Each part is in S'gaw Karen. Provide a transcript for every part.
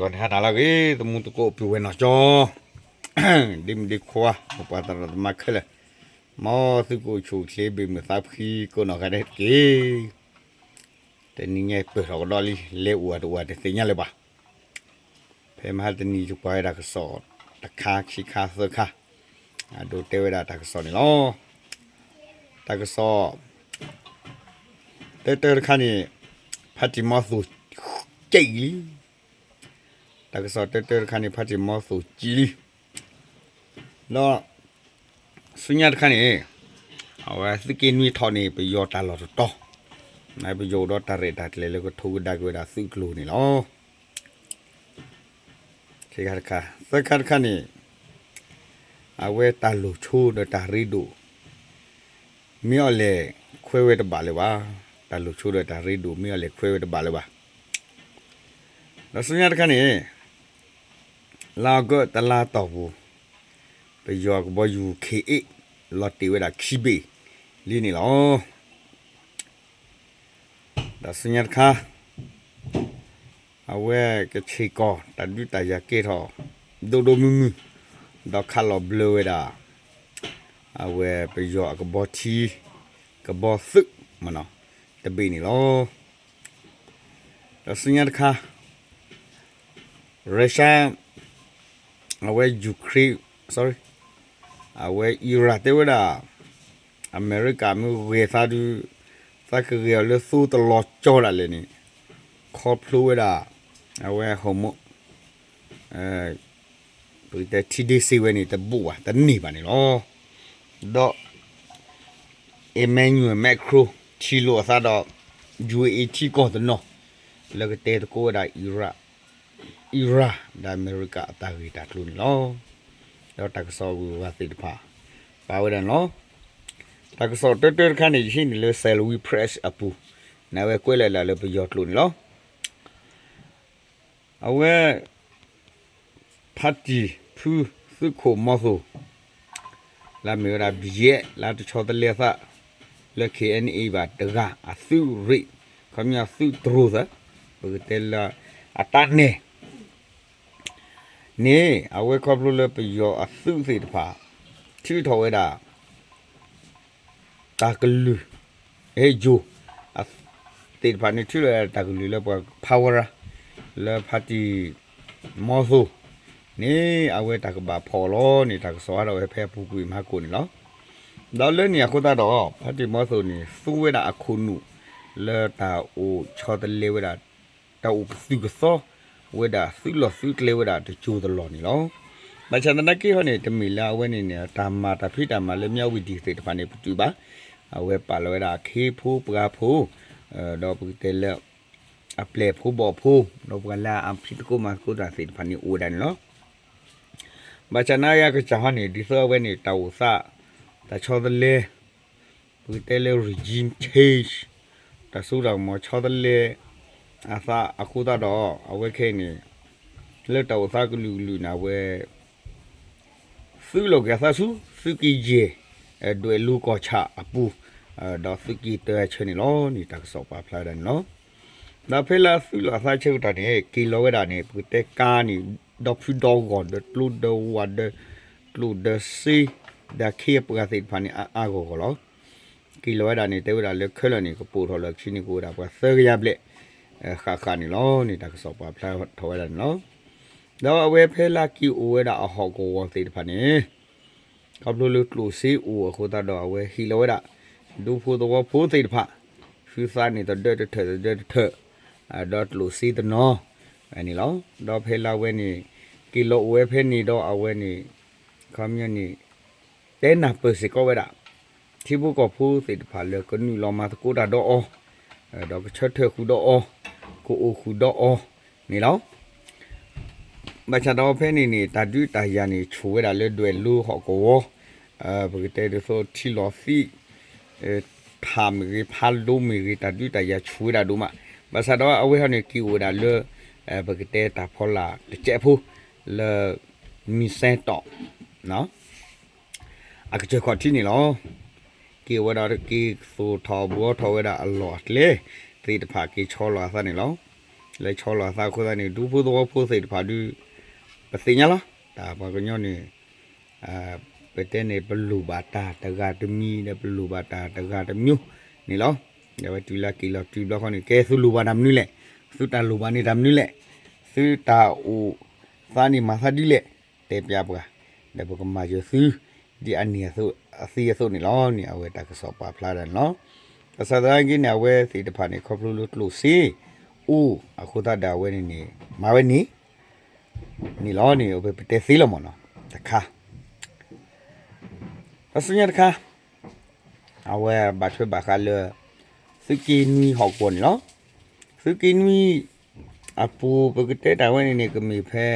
ပှၤတဟါနၤလၢအဂ့ၤ သမူသကိးပုၢ်ဝဲၢ်နီၢ်ကၠီ ဒ့မုၣ်ဒ့ခွါ ပှၤသရၣ်သမါခဲလၢာ်, မ်သုကအိၣ်ဆူၣ်အိၣ်ချ့ဘၣ်မုာ်သးဖှံကိးနီၢ်ဂၤဒဲးတက့ၢ်. တနံၤညါပၢၢ်ထီၣ်ကဒီးလံ လဲၤအိၣ်အတအိၣ်တသ့ၣ်ညါလၢၤဘၣ်. ဖဲမဟါတနံၤယပာ်ဝဲဒၣ်တၢ်ကစီၣ်တခါခံခါသၢခါ, အဒိတဲဝဲဒၣ်တၢ်ကစီၣ်န့ၣ်လီၤ. တၢ်ကစီၣ် တၢတၢတခါန့ၣ် ဖါတံၢ်မီသိၣ်ကံလံ. တၢ်ကစီၣ်တၢတၢတခါန့ၣ် ဖါတံၢ်မီသိၣ်ကံလံ. ဒီးဆူညါတခါန့ၣ် အဝဲသုးက့နွံထီၣ်န့ၣ် ပယီၤတၢ်လီၢ်တတီၤ, ပယီၤအိၣ်ဒီးတၢ်ရဲၣ်တၢ်ကျဲၤလၢကထိကဒါက့ၤဝဲဒၣ်သုးကျိၤန့ၣ်လီၤ. တခါတခါ သၢခါတခါန့ၣ် အဝဲတၢ်လိၤဆိဒီးတၢ်ရ့ဒိၣ် မ့ၢ်အီၤလဲၤခွဲးဝဲတဘၣ်လၢၤဘၣ်. တၢ်လိၤဆိဒီးတၢ်ရ့ဒိၣ် မ့ၢ်အီၤလဲၤခွဲးဝဲတဘၣ်လၢၤဘၣ်. ဒီးဆူညါတခါန့ၣ် လါအီကူးတလါတီၢ်ပူၤ ပယီၤအကဘီယူၤ K eight လီၤတ့ၢ်ဝဲဒၣ်ခံဘ့ၣ်လံန့ၣ်လီၤ. ဒီးဆူညါတခါ အဝဲကဆ့ၣ်ကီၢ်တၢ်ဒုးတၢ်ယၤကဲထီၣ် ဒိၣ်ဒိၣ်မုၢ်မုၢ်, ဒီးခးလီၤဘျၢဝဲဒၣ် အဝဲပယီၤအကဘီထံ ကဘီသုး တဘ့ၣ်န့ၣ်လီၤ. ဒီးဆူညါတခါ Russia အဝဲ Ukraine, sorry, အဝဲ Iran တဲဝဲဒၣ် အမဲရကၤမ့ၢ်ဂဲၤသးဒုး သးကဂဲၤအီၤလၢသိတလီၤကၠီဒၣ်လဲာ်န့ၣ် ခီဖျိဝဲဒၣ် အဝဲ Hormuz ပကတဲထံဒ့စ့ဝဲန့ၣ် တဘူးဘၣ် တန့ၢ်ဘၣ်န့ၣ်လီၤ. ဒီး Emmanuel Macron ထံၣ်လိာ်အသးဒီး ယူၢ်အ့ထံကီၢ်တနီၤ လၢကတဲသကိးဝဲဒၣ် Iran ဒီးအမဲရကၤအတၢ်ဂ့ၢ်တၢ်ကျိၤန့ၣ်လီၤ. ဒီးတၢ်ကစီၣ်အဂုၤအဂၤသ့ၣ်တဖၣ် ပာ်ဝဲဒၣ်န့ၣ်လီၤ. တၢ်ကစီၣ်တၢတၢတခါန့ၣ် ယဟံးန့ၢ်လၢ Salween Press အပူၤ, န့ၣ်အဝဲကွဲးလီၤဒၣ်လၢပယီၤကျိာ်န့ၣ်လီၤ. အဝဲ ဖါတံၢ်ဖုသုးခိၣ်မီသိၣ် လၢအမ့ၢ်ဝဲဒၣ် ဘယဲၣ် လၢတဆီတလဲအသး လၢ K N A ဘၣ်တဂၤ အသုးရ့ၣ် ခီပညီသုးတြိၤသၢ ပကတဲလၢ အတၢ်နဲၣ် န့ၣ် အဝဲခီဖျိလၢပယီၤအသုးသ့ၣ်တဖၣ် ထုးထီၣ်ဝဲဒၣ် တၢ်ကလုၢ် အဲယိၤ သ့ၣ်တဖၣ်န့ၣ် ထုးလီၤဝဲဒၣ်တၢ်ကလုၢ်လၢပှၤဖးဝဲရၤ လၢဖါတံၢ်မီသိၣ်န့ၣ် အဝဲတၢ်ကဘၣ်ဖီၣ်အီၤလီၤန့ၣ် တၢ်ကစီၣ်ဟးထီၣ်ဝဲဖဲအပူၤကွံာ်မဟါကိၣ်န့ၣ်လီၤ. ဒီးလၢန့ၣ်အဃိသတးဒီး ဖါတံၢ်မီသိၣ်န့ၣ် သူဝဲဒၣ်အခိၣ်နူာ် လၢတၢ်အိၣ်ဆီတလဲဝဲဒၣ် တၢ်အိၣ်ပသူၣ်ကသီဝဲဒၣ် သုးလီၢ်သုးကျဲဝဲဒၣ်တစိၤတလီၢ်န့ၣ်လီၤ. ဘၣ်ဆၣ်သနာ်က့ဟီန့ၣ် တမ့ၢ်လၢအဝဲန့ၣ်န့ၣ် တၢ်မၤတၢ်ဖံးတၢ်မၤလၢ မြဝတီ သ့ၣ်တဖၣ်န့ၣ် ပတုာ်ဘၣ်. အဝဲပာ်လီၤဝဲဒၣ်အခ့ဖိပှၤဖိ ဒီးပကတဲလၢ အပျဲၢ်ဖိဘီၣ်ဖိ ဒီးပှၤလၢအဖံးသကိးမၤသကိးတၢ်သ့ၣ်တဖၣ်န့ၣ် အိၣ်ဝဲဒၣ်န့ၣ်လီၤ. ဘၣ်ဆၣ်နာ်က့အကစၢ်ဟီန့ၣ် ဒ်သိးအဝဲန့ၣ် တၢ်အိၣ်သး တၢ်ဆီတလဲ ပကတဲလၢ regime change တၢ်စိတၢ်ကမီၤဆီတလဲ အသးအဃိသတးဒီး အဝဲခဲအံၤန့ၣ် လၢတၢ်အိၣ်သးကလုာ်ကလုာ်န့ၣ် အဝဲ သုးလီၤက့ၤအသးဆူ သုးက့ယဲၢ် ဒွဲၣ်လိၤကီၢ်ဆၣ်အပူၤ ဒီးသုးက့တၢအဆၢန့ၣ်လီၤန့ၣ် တၢ်ကစီၣ်ပာ်ဖျါဝဲဒၣ်န့ၣ်လီၤ. ဒီးဖဲလၢသုးလီၤအသးဆၢကတီၢ်န့ၣ် က့ၤလီၤဝဲဒၣ်န့ၣ် ပကတဲကါန့ၣ် ဒီဖုဒီဂီၢ်ဒီးကျိဒီးဝၣ်ဒီး ကျိၣ်ဒီးစ့ ဒီးခ့အပှၤသ့ၣ်တဖၣ်န့ၣ် အါအါဂီၢ်ဂီၢ်လီၤ. က့ၤလီၤဝဲဒၣ်န့ၣ် တဲဝဲဒၣ်လၢခဲလၢာ်န့ၣ် ကပိာ်ထီၣ်လၢခံန့ၣ် ကအိၣ်ဝဲဒၣ်ပှၤသၢကယၤဘျဲၣ် ဃၣ်ဃၣ်န့ၣ်လီၤန့ၣ် တၢ်ကစီၣ်ပာ်ဖျါထီၣ်ဝဲဒၣ်န့ၣ်လီၤ. ဒီးအဝဲဖဲလၢက့ၤအိၣ်ဝဲဒၣ်အဟီၣ်ကဝီၤသ့ၣ်တဖၣ်န့ၣ် ခီဖျိလၢကျိၣ်စ့အိၣ်အဃိသတးဒီး အဝဲဟ့ၣ်လီၤဝဲဒၣ် ဒူဖိသဝီဖိသ့ၣ်တဖၣ် သုသးန့ၣ် တဒၢတထၢၣ်တဒၢတထၢၣ် ဒီးကျိၣ်စ့တနီၤန့ၣ်လီၤ. ဒီးဖဲလၢအဝဲန့ၣ် က့ၤလီၤအိၣ်ဝဲဖဲန့ၣ်ဒီးအဝဲန့ၣ် ခီပညီန့ၣ် တဲနၢ်ပၢၢ်စ့ၢ်ကီးဝဲဒၣ် ထံဖိကီၢ်ဖိသ့ၣ်တဖၣ်လၢကနုာ်လီၤမၤသကိးတၢ်ဒီးအီၤ ဒီးကဆၢထၢၣ်ဃုာ်ဒီးအီၤ ကအိၣ်ဃုာ်ဒီးအီၤန့ၣ်လီၤ. ဘၣ်ဆၣ်ဒီးဖဲန့ၣ်န့ၣ် တၢ်ဒုးတၢ်ယၤန့ၣ် ဆူၣ်ဝဲဒၣ်လၢဒွဲၣ်လိၤဟီၣ်ကဝီၤ ပကတဲဒ်သိးထံလီၤသံး ဖးမ့ၢ်ဂ့ၤ ဖးဒိၣ်မ့ၢ်ဂ့ၤ တၢ်ဒုးတၢ်ယၤဆူၣ်ဝဲဒၣ်ဒိၣ်မး. ဘၣ်ဆၣ်ဒီးအဝဲဟီန့ၣ် က့ၤအိၣ်ဝဲဒၣ်လၢ ပကတဲတၢ်ဖီလာ်တစဲးဖိ လၢ မံၤစဲတီၣ် အကစၢၢ်ခီၣ်ထံးန့ၣ်လီၤ. က့ၤဝဲဒီးက့ၤသိၣ်ထီၣ်ဘှီထီၣ်ဝဲဒၣ်အလီၢ်အကျဲသ့ၣ်တဖၣ် က့ၤဆီလီၤအသးန့ၣ်လီၤ. လၢဆီလီၤအသးအဃိသတးန့ၣ် ဒူဖိသဝီဖိသ့ၣ်တဖၣ်ဒုး ပသ့ၣ်ညါလီၤ. တၢ်ပှၤကညီန့ၣ် ပတဲန့ၣ် ပလိၣ်ဘၣ်တၢ်တဂၤတမံၤဒီး ပလိၣ်ဘၣ်တၢ်တဂၤတမျိုးန့ၣ်လီၤ. ဒီးဝဲတုၤလၢက့ၤလီၤတုၤဘျီဃီန့ၣ် ကဲသုလိၣ်ဘၣ်တၢ်မနုၤလဲၣ်, သုတၢ်လိၣ်ဘၣ်န့ၣ်တၢ်မနုၤလဲၣ်, သုတၢ်အိၣ်သးန့ၣ်မၤသးဒ်လဲၣ်, တဲပျးပှၤ, ဒီးပကမၤစၢၤသု ဒ်အနံၣ်အသံအသိးန့ၣ်လီၤန့ၣ် အဝဲတၢ်ကစီၣ်ပာ်ဖျါဒၣ်န့ၣ်လီၤ. ဘၣ်ဆၣ်သနာ်က့န့ၣ် အဝဲသ့ၣ်တဖၣ်န့ၣ် ခီဖျိလၢကျိၣ်စ့အိၣ်အဃိသတးဒီး အဝဲန့ၣ်န့ၣ် မၤဝဲန့ၣ် န့ၣ်လီၤန့ၣ် အဝဲပတဲသ့လီၤမ့ၢ်နီၤ တခါ တၢ်ဆူညါတခါ အဝဲဘၣ်ထွဲဘၣ်ဃးလၢ သုးက့နွံဟီၣ်ကဝီၤန့ၣ်လီၤ. သုးက့နွံအပူၤ ပကတဲတၢ်ဝဲန့ၣ်န့ၣ် ကမ့ၢ်ဖဲ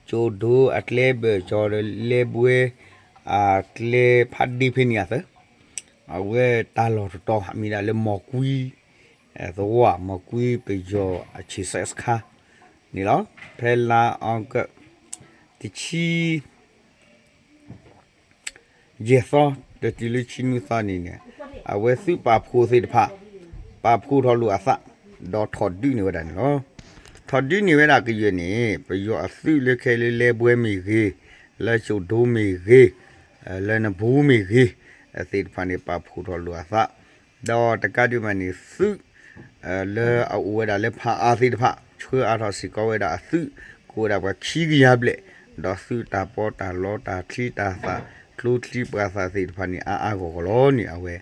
ကၠိၣ်ဒိအကျဲဘၢၣ်ကၠီဒီးလဲၤဘှဲ အကျဲဖးဒ့ဖဲန့ၣ်အသး အဝဲတၢ်လီၢ်တတီၤ မ့ၢ်ဒၣ်လၢမီၢ်ကွံ သဝီ မီၢ်ကွံပယီၤအဆံးစဲးစခါန့ၣ်လီၤ. ဖဲလါအီကူး တဆံ ယဲၢ်သီ တတုၤလၢဆံနွံသီန့ၣ်န့ၣ် အဝဲသုးပာ်ဖှိၣ်သ့ၣ်တဖၣ် ပာ်ဖှိၣ်ထီၣ်လိာ်အသး ဒီးထီၣ်ဒုးန့ၢ်ဝဲဒၣ်န့ၣ်လီၤ. ထီၣ်ဒုးန့ၢ်ဝဲဒၣ်ကယဲၢ်န့ၣ် ပယီၤအသုးလၢခဲလၢာ်လဲၤဘှဲမ့ၢ်ဂ့ၤ, လၢကၠိၣ်ဒိမ့ၢ်ဂ့ၤ, လၢနဘူးမ့ၢ်ဂ့ၤ, သ့ၣ်တဖၣ်န့ၣ် ပာ်ဖှိၣ်ထီၣ်လိာ်အသး ဒီးတကးဒံးဘၣ်န့ၣ် သုး လၢအအိၣ်ဝဲဒၣ်လၢဖးအါသ့ၣ်တဖၣ် ဆှၢအါထီၣ်စ့ၢ်ကီးဝဲဒၣ်အသုး ကအိၣ်ဝဲဒၣ်ပှၤခံကယၤဘျဲၣ်, ဒီးသုးတၢ်ပီးတၢ်လီတၢ်ချံတၢ်သၣ် ကျိချံပှၤသၣ်သ့ၣ်တဖၣ်န့ၣ် အါအါဂီၢ်ဂီၢ်လီၤန့ၣ် အဝဲ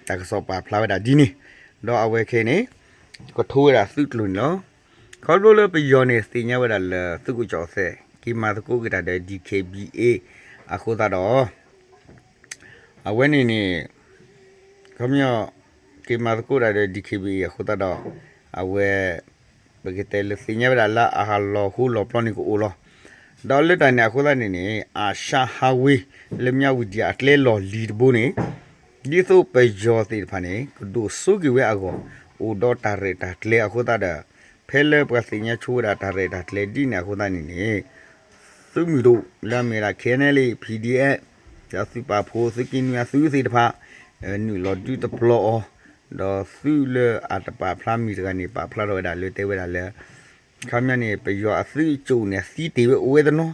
တၢ်ကစီၣ်ပာ်ဖျါဝဲဒၣ်ဒ်န့ၣ်, ဒီးအဝဲခဲအံၤန့ၣ် ကထိဝဲဒၣ်သုးကျိၤန့ၣ်လီၤ. ခီဖျိလၢပယီၤန့ၣ် သ့ၣ်ညါဝဲဒၣ်လၢသုးကၠီၣ်သဲး က့ၤမၤသကိးက့ၤတၢ်ဒီး DKBA အဃိသတးဒီး အဝဲန့ၣ်န့ၣ် ခီပညီ က့ၤမၤသကိးတၢ်ဒီး DKBA အဃိသတးဒီး အဝဲ ပကတဲလၢသ့ၣ်ညါဝဲဒၣ်လၢအလီၤဃိလီၤပျီန့ၣ်ကအိၣ်လီၤ. ဒီးလၢတၢ်န့ၣ်အဃိသတးန့ၣ်န့ၣ် အၡၣ်ဟးဝ့ လၢမၠၣ်ဝတံၤအကျဲလီၢ်လံၤတဘိန့ၣ် ဒ်သိးပယီၤသ့ၣ်တဖၣ်န့ၣ် ကဒိၣ်စိက့ၤဝဲအဂီၢ် အိၣ်ဒီးတၢ်ရဲၣ်တၢ်ကျဲၤအဃိသတးဒီး ဖဲလၢပှၤသ့ၣ်ညါဆိဝဲဒၣ်တၢ်ရဲၣ်တၢ်ကျဲၤဒ်န့ၣ်အဃိသတးန့ၣ်န့ၣ် သုးမုၢ်ဒိၣ် လၢအမ့ၢ်ဝဲဒၣ် KNLA PDF ဒီးသုးပာ်ဖှိၣ်သုးက့နွံအသုးသ့ၣ်တဖၣ် နုာ်လီၤဒုးတပျီအီၤ, ဒီးသုးလၢအတပာ်ဖျါမံၤတဂၤန့ၣ် ပာ်ဖျါထီၣ်ဝဲဒၣ်လၢတဲဝဲဒၣ်လၢ ခီပညီန့ၣ် ပယီၤအသုးကၠိၣ်န့ၣ် သံတ့ၢ်ဝဲအိၣ်ဝဲတနီၤ,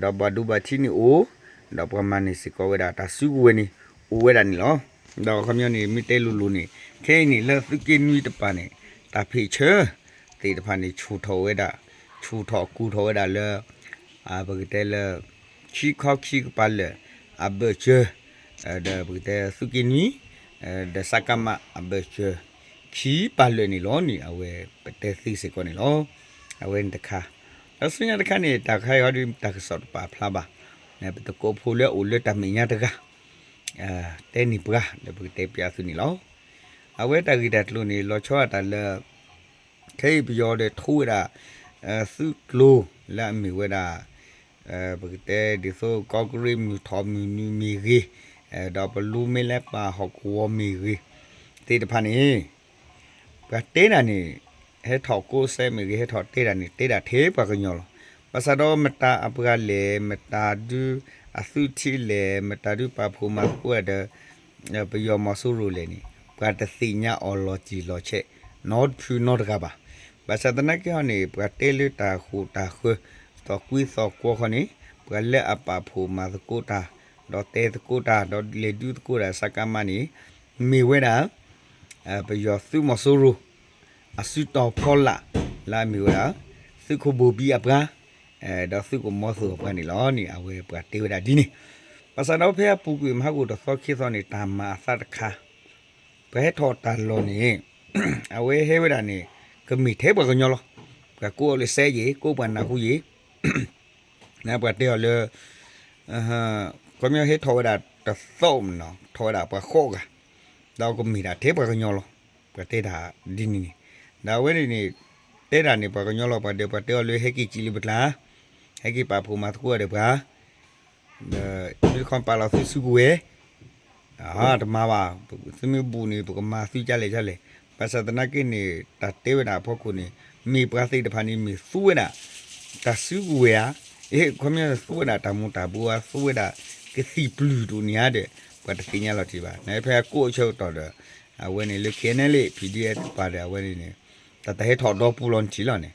ဒီးဘၣ်ဒိဘၣ်ထံးန့ၣ်အိၣ်, ဒီးပှၤမၤန့ၢ်စ့ၢ်ကီးဝဲဒၣ်တၢ်စုကဝဲၤန့ၣ် အိၣ်ဝဲဒၣ်န့ၣ်လီၤ. ဒီးခီပညီန့ၣ် မ့ၢ်တဲလိၤလိၤန့ၣ် ခဲအံၤန့ၣ်လၢသုးက့နွံတပၤန့ၣ် တၢ်ဖ့ၣ်ဆၢသ့ၣ်တဖၣ်န့ၣ် ဆူၣ်ထီၣ်ဝဲဒၣ်, ဆူၣ်ထီၣ်ကူၣ်ထီၣ်ဝဲဒၣ်လၢ ပကတဲလၢ ခံခီခံကပၤလၢာ် အဘၢၣ်စၢၤ ဒီးပကတဲသုးက့နွံ ဒီးစကမ အဘၢၣ်စၢၤ ခံပၤလၢာ်န့ၣ်လီၤန့ၣ် အဝဲပတဲသ့စ့ၢ်ကီးန့ၣ်လီၤ. အဝဲန့ၣ်တခါ, ဒီးဆူညါတခါန့ၣ် တၢ်ခါအံၤဟီဒုး တၢ်ကစီၣ်တပာ်ဖျါဘၣ်, ပတကိးဖိလၢအအိၣ်လၢတၢ်မဲာ်ညါတဂၤ တဲန့ၢ်ပှၤ ဒီးပကတဲပျးသုန့ၣ်လီၤ. အဝဲတၢ်ဂ့ၢ်တၢ်ကျိၤန့ၣ် လီၤဆီအတၢ်လၢ ခဲအံၤပယီၤဒီးထိဝဲဒၣ် သုးကျိၤလၢအမ့ၢ်ဝဲဒၣ် ပကတဲဒ်သိး ကီၢ်ကရ့ၣ်မုၢ်ထီၣ်မုၢ်နုာ်မ့ၢ်ဂ့ၤ, ဒီးပလူမ့ၢ်လဲၤပာ်ဟီၣ်ကဝီၤမ့ၢ်ဂ့ၤ သ့ၣ်တဖၣ်န့ၣ် ပှၤတဲတၢ်န့ၣ် ဟဲထီၣ်ကိးစဲမ့ၢ်ဂ့ၤ ဟဲထီၣ်တဲတၢ်န့ၣ် တဲဒၣ်ထဲပှၤကညီလီၤ. ဘၣ်ဆၣ်ဒီးမတၤအပှၤလဲၣ်, မတၤဒုးအသုးထံးလဲၣ်, မတၤဒုးပာ်ဖှိၣ်မၤသကိးတၢ်ဒီး ပယီၤမီၤစိရိၤလဲၣ်န့ၣ် ပှၤတသ့ၣ်ညါအီၤလီၤတံၢ်လီၤဆဲး နီတဖုနီတဂၤဘၣ်. ဘၣ်ဆၣ်သနာ်က့ဟီန့ၣ် ပှၤတဲလၢတၢ်ဃိၣ်တၢ်ဃၢၤ သီၣ်ကွံသီၣ်ကွီၢ်ခီန့ၣ် ပှၤလၢအပာ်ဖှိၣ်မၤသကိးတၢ် ဒီးတဲသကိးတၢ် ဒီးလဲၤဒုးသကိးတၢ် စကမန့ၣ် မ့ၢ်ဝဲဒၣ် ပယီၤသုးမီၤစိရိၤ အစုတီၤဖီလာ် လၢအမ့ၢ်ဝဲဒၣ် သုးခိၣ်ဘိၣ်ဘံအပှၤ ဒီးသုးခိၣ်မီၤသိၣ်အပှၤန့ၣ်လီၤန့ၣ် အဝဲပှၤတဲဝဲဒၣ်ဒ်န့ၣ်. ဘၣ်ဆၣ်ဒီးဖဲအပူၤကွံာ်မဟါကအိၣ်တသီခံသီန့ၣ် တၢ်မၤအသးတခါ ပှၤဟဲထီၣ်တၢ်လီၢ်န့ၣ် အဝဲဟဲဝဲဒၣ်န့ၣ် ကမ့ၢ်ထဲပှၤကညီလီၤ. ပှၤကိးအီၤလၢစဲယ့ၣ် ကိးပှၤနၢ်ဟူယ့ၣ် ပှၤတဲအီၤလၢ ခီပညီဟဲထီၣ်ဝဲဒၣ်တသီမနီၤ ထီၣ်ဝဲဒၣ်ပှၤဃိးဂၤ ဒီးကမ့ၢ်ဒၣ်ထဲပှၤကညီလီၤ. ပှၤတဲတၢ်ဒ်န့ၣ်န့ၣ် ဒီးအဝဲန့ၣ်န့ၣ် တဲတၢ်န့ၣ် ပှၤကညီလီၤ ပှၤဒီးပှၤတဲအီၤလၢဟဲက့ၤစံးလၢပကျါ ဟဲက့ၤပာ်ဖှိၣ်မၤသကိးဒီးပှၤ ဒီးမ့ၢ်တခီပာ်လီၤသုစုကဝဲၤ တမၤဘၣ် သုမ့ၢ်ဘူးန့ၣ် ပကမၤသုကလဲၣ်ကလဲၣ်. ဘၣ်ဆၣ်သနာ်က့န့ၣ် တၢ်တဲဝဲဒၣ်အဖီခိၣ်န့ၣ် မ့ၢ်ပှၤသ့ၣ်တဖၣ်န့ၣ် မ့ၢ်သူဝဲဒၣ် တၢ်စုကဝဲၤဧါ, ခီပညီသူဝဲဒၣ်တၢ်မူၤတၢ်ဘှီးဧါ, သူဝဲဒၣ်ကသံၣ်ပျုၢ်ဒိၣ်န့ၣ်ဧါဒီး ပှၤတသ့ၣ်ညါလီၤတံၢ်ဘၣ်. နဖဲအကိးအဆၢကတီၢ်ဒီး အဝဲန့ၣ်လၢ KNLA PDF တပၤဒီး အဝဲန့ၣ်န့ၣ် တၢ်တၢ်ဟဲထီၣ်ဒီပူၤလီၤနထံၣ်လီၤန့ၣ်,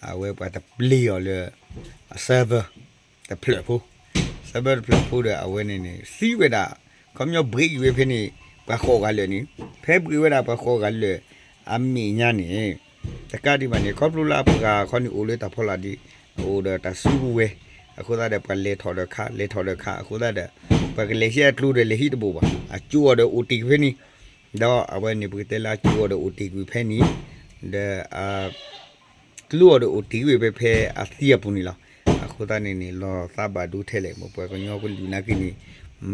အဝဲပှၤတပျ့ၤအီၤလၢ server တဖျၢၣ်ဖိ, server တဖျၢၣ်ဖိဒီး အဝဲန့ၣ်န့ၣ် သံဝဲဒၣ်, ခီပညီ break ဝဲဖဲန့ၣ် ပှၤဃိးဂၤလၢာ်န့ၣ်, ဖဲ break ဝဲဒၣ်ပှၤဃိးဂၤလၢာ် အမဲာ်ညါန့ၣ် တကးဒံးဘၣ်န့ၣ် ခီဖျိလၢအပှၤခီန့ၣ်အိၣ်လၢတၢ်ဖီလာ်ဒ် အိၣ်ဒီးတၢ်စုကဝဲၤ, အဃိသတးဒီး ပှၤလဲၤထီၣ်ဒီးခး လဲၤထီၣ်ဒီးခး အဃိသတးဒီး ပှၤကလဲၤဟံးအကျိၤဒီးလဲၤဟံးတဘိးဘၣ်, အကျိၤအီၤဒီးအိၣ်တ့ၢ်ကွံာ်ဖဲန့ၣ်, ဒီးအဝဲန့ၣ် ပကတဲလၢအကျိၤအီၤဒီးအိၣ်တ့ၢ်ကွံာ်ဖဲန့ၣ်, ဒီး ကျိၤအီၤဒီးအိၣ်တ့ၢ်ကွံာ်ဖဲဖဲအသံအပူၤန့ၣ်လီၤ. အဃိသတးန့ၣ်န့ၣ် လီၤသးဘၣ်ဒိထဲလဲၣ် မ့ၢ်ပှၤကညီကလုာ်နာ်က့န့ၣ်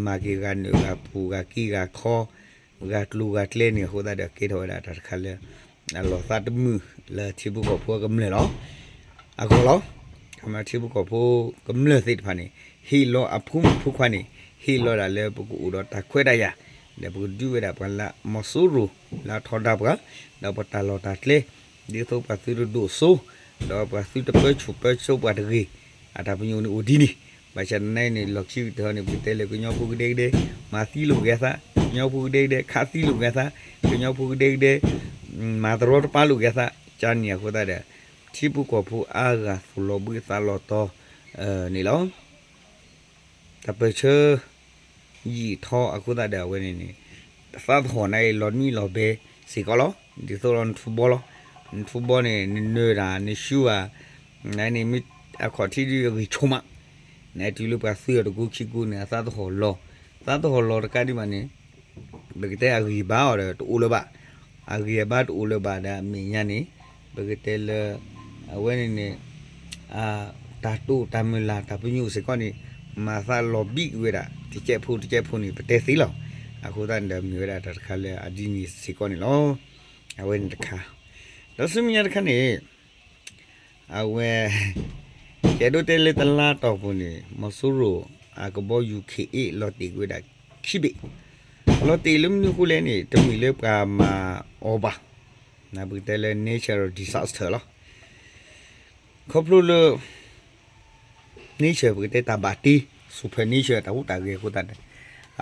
မၤက့ၤဂၤနုာ်ဂၤပူၤ ဂၤက့ဂၤခီ ဂၤကျိၤဂၤကျဲန့ၣ် အဃိသတးဒီးကဲထီၣ်ဝဲဒၣ်တၢ်တခါလၢ အလီၤသးတမုာ်လၢထံဖိကီၢ်ဖိအကမျၢၢ်လီၤ. အဂီၢ်လီၤ. ခမထံဖိကီၢ်ဖိကမျၢၢ်သ့ၣ်တဖၣ်န့ၣ် ဟ့ၣ်လီၤအဖိမုၣ်ဖိခွါန့ၣ် ဟ့ၣ်လီၤဒၣ်လၢပကအိၣ်ဒီးတၢ်ခွဲးတၢ်ယာ်, ဒီးပကဒုးဝဲဒၣ်ပှၤလၢမီၤစိရိၤ လၢအထီဒါပှၤ, ဒီးပတၢ်လီၢ်တၢ်ကျဲ, ဒ်သိးပှၤသုတဒိၣ်စိ, ဒီးပှၤသုတပၢဆူၣ်ပၢစိပှၤတဂ့ၤ, အတၢ်ပညိၣ်န့ၣ်အိၣ်ဒ်န့ၣ်, ဘၣ်ဆၣ်သနာ်က့န့ၣ် လီၢ်ခံကတၢၢ်န့ၣ် ပကတဲလၢကညီဖိကဒဲကဒဲ မၤသံလိာ်က့ၤအသး, ကညီဖိကဒဲကဒဲ ခးသံလိာ်က့ၤအသး, ကညီဖိကဒဲကဒဲ မၤတရီတပါလိာ်က့ၤအသး, ကန့ၣ်အဃိသတးဒီး ထံဖိကီၢ်ဖိအါဂၤသူၣ်လီၤဘှံးသးလီၤတီၤန့ၣ်လီၤ. တၢ်ပၢၢ်ဆၢ ယံာ်ထီအဃိသတးဒီးအဝဲန့ၣ်န့ၣ် သးသဟီၣ်န့ၣ်လီၤနွံလီၤဘဲစ့ၢ်ကီးလီၤ. ဒ်သိးလီၤနထူဘီလီၤ. နထူဘီန့ၣ် နနၢၤတၢ် နရှူဘၣ်, နမ့ၢ်အခီၣ်ထံးဒ်အဂံၢ်ဆိးမး, နတုၤလၢပှၤသုးအီၤတကိခံကိန့ၣ် အသးသဟီၣ်လီၤ. သးသဟီၣ်လီၤတကးဒံးဘၣ်န့ၣ် ပကတဲအဂံၢ်ဘါအီၤဒီးတအိၣ်လၢၤဘၣ်. အဂံၢ်အဘါတအိၣ်လၢၤဘၣ်ဒီးအမဲာ်ညါန့ၣ် ပကတဲလၢ အဝဲန့ၣ်န့ၣ် တၢ်တိာ်တၢ်မုၢ်လၢ်တၢ်ပညိၣ်စ့ၢ်ကီးန့ၣ် မၤသးလီၤဘံၣ်ကွံာ်ဝဲဒၣ် တကဲးဖိတကဲးဖိန့ၣ် ပတဲသ့လီၤ. အဃိသတးန့ၣ်ဒီးမ့ၢ်ဝဲဒၣ်တၢ်တခါလၢအဒ်န့ၣ်စ့ၢ်ကီးန့ၣ်လီၤ. အဝဲန့ၣ်တခါ ဒီးဆူမဲာ်ညါတခါန့ၣ် အဝဲ ယအဲၣ်ဒိးတဲလၢတလါတီၢ်ပူၤန့ၣ် မီၤစိရိၤ အကဘီယူၤ K eight လီၤတ့ၢ်ကွံာ်ဝဲဒၣ်ခံဘ့ၣ်, လီၤတ့ၢ်လၢမနုၤအဃိလဲၣ်န့ၣ် တမ့ၢ်လၢပှၤမၤအီၤဘၣ်, ပကတဲလၢ natural disaster လီၤ. ခီဖျိလၢ nature ပကတဲတၢ်ဘၣ်တ့ super nature တၢ်ဟူးတၢ်ဂဲၤအဃိသတးန့ၣ်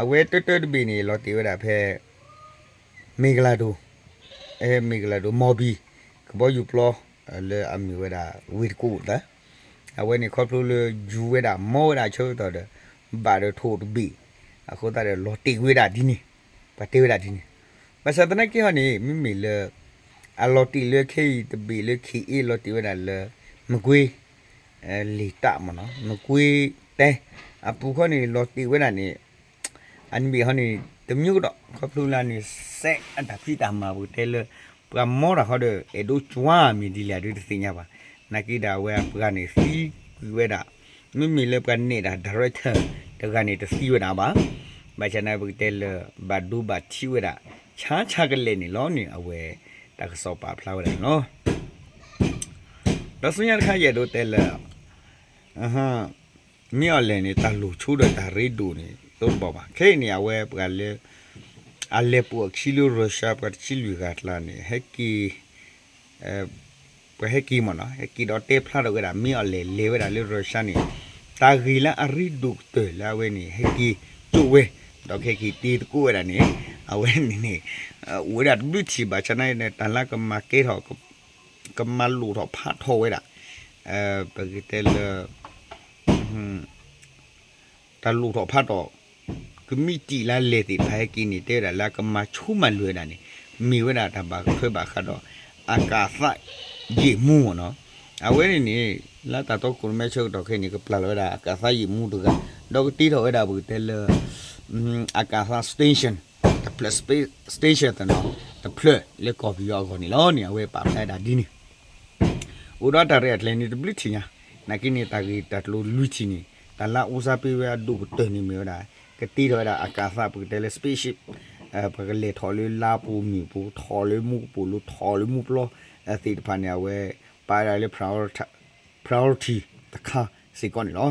အဝဲတၢတၢတဘ့ၣ်န့ၣ် လီၤတ့ၢ်ဝဲဒၣ်ဖဲ မ့ၢ်ကလၤဒိၣ်, မ့ၢ်ကလၤဒိၣ် မီၢ်ဘံၣ် ကဘီယူၤပျီ လၢအမ့ၢ်ဝဲဒၣ် ဝ့ၢ်တကူၣ်သၢ, အဝဲန့ၣ်ခီဖျိလၢယူၤဝဲဒၣ် မီဝဲဒၣ်ဆၢကတီၢ်ဒီး ဘၣ်ဒီးထိၣ်တဘ့ၣ်, အဃိသတးဒီး လီၤတ့ၢ်ကွံာ်ဝဲဒၣ်ဒ်န့ၣ်, ပှၤတဲဝဲဒၣ်ဒ်န့ၣ်, ဘၣ်ဆၣ်သနာ်က့ဟီန့ၣ် မ့မ့ၢ်လၢ အလီၤတ့ၢ်လၢခဲအံၤတဘ့ၣ်လၢ K eight လီၤတ့ၢ်ဝဲဒၣ်လၢ မကွ့ လံာ်တၢ်မ့ၢ်နီၤ မကွ့တဲ အပူၤခီန့ၣ် လီၤတ့ၢ်ဝဲဒၣ်န့ၣ် အနံၣ်ဘ့ၣ်ဟီန့ၣ် တမံၤကဒီး ခီဖျိလၢန့ၣ် စဲးအတၢ်ဖံးတၢ်မၤပကတဲလၢ ပှၤမီတၢ်ဃီဒီး အဲၣ်ဒိးကွၢ်မ့ၢ်ဒ်လဲၣ်ဒ်တသ့ၣ်ညါဘၣ်. နာ်က့ဒီးအဝဲအပှၤန့ၣ်သံကွံာ်ဝဲဒၣ် မ့မ့ၢ်လၢပှၤနဲၣ်တၢ် director တဂၤန့ၣ် တသံဝဲဒၣ်ဘၣ်. ဘၣ်ဆၣ်န့ၣ် ပကတဲလၢ ဘၣ်ဒိဘၣ်ထံးဝဲဒၣ် ဆါဆါကလဲာ်န့ၣ်လီၤန့ၣ် အဝဲ တၢ်ကစီၣ်ပာ်ဖျါဝဲဒၣ်န့ၣ်လီၤ. ဒီးဆူညါတခါ ယအဲၣ်ဒိးတဲလၢ မ့ၢ်အီၤလဲၣ်န့ၣ် တၢ်လိၣ်ဆိဒီးတၢ်ရ့ဒိၣ်န့ၣ် တအိၣ်တဘၣ်ဘၣ်. ခဲအံၤန့ၣ် အဝဲပှၤလၢ အလဲၤပိာ်အခံလၢ Russia ပှၤတဆံလွံၢ်ဂၤအကျါန့ၣ် ဟဲက့ၤ ပှၤဟဲက့ၤမ့ၢ်နီၤ ဟဲက့ၤဒီးတဲဖျါထီၣ်ဝဲဒၣ် မ့ၢ်အီၤလဲၣ်လဲၤဝဲဒၣ်လၢ Russia န့ၣ် တၢ်ဂ့ၢ်လၢအရ့ဒိၣ်ကတၢၢ်လၢအဝဲန့ၣ် ဟဲက့ၤကၠိဝဲ ဒီးကဟဲက့ၤတ့သကိးဝဲဒၣ်န့ၣ် အဝဲန့ၣ်န့ၣ် အိၣ်ဝဲဒၣ်တဘျုးထံၣ်ဘၣ်ဆၣ်န့ၣ် တၢ်လၢကမၤကဲထီၣ် ကမၤလိၣ်ထီၣ်ဖးထီၣ်ဝဲဒၣ် ပကတဲလၢ တၢ်လိၣ်ထီၣ်ဖးထီၣ် ကမံးတံာ်လၢလဲၤသ့ၣ်တဖၣ်ဟဲက့ၤန့ၣ် တဲဝဲဒၣ်လၢအကမၤဆိမၤလွဲဝဲဒၣ်န့ၣ် မ့ၢ်ဝဲဒၣ်တၢ်ဘၣ်ထွဲဘၣ်ဃးဒီး အကၤသးယ့ၣ်မူမ့ၢ်နီၤ. အဝဲန့ၣ်န့ၣ် လၢတၢ်တီခိၣ်ရိၣ်မဲဆၢကတီၢ်ခဲအံၤန့ၣ် ကပျၢ်လီၤဝဲဒၣ်အကၤသးယ့ၣ်မူတဂၤ ဒီးကတ့ထီၣ်ဝဲဒၣ်ပကတဲလၢ အကၤသး station တဖျၢၣ် space station တနီၤ တဖျၢၣ်လၢကီၢ်ပယီၤအဂီၢ်န့ၣ်လီၤန့ၣ် အဝဲပာ်ဖျါဒၣ်ဒ်န့ၣ် အိၣ်ဒီးတၢ်ရဲၣ်တၢ်ကျဲၤန့ၣ်တဘျုးထံၣ်ညါ, နာ်က့န့ၣ် တၢ်ဂ့ၢ်တၢ်ကျိၤလွံၢ်ထံၣ်န့ၣ် တၢ်လၢအအိၣ်စၢ်ပ့ၤဝဲအဒိၣ်ကတၢၢ်န့ၣ်မ့ၢ်ဝဲဒၣ် ကတ့ထီၣ်ဝဲဒၣ်အကၤသး ပကတဲလၢ spaceship ပှၤကလဲၤထီၣ်လၢလါပူၤမုၢ်ပူၤ ထီၣ်လၢမူကပိာ်လိၤ ထီၣ်လၢမူပျီ သ့ၣ်တဖၣ်န့ၣ် အဝဲပာ်ဝဲဒၣ်လၢ priority တခါစ့ၢ်ကီးန့ၣ်လီၤ.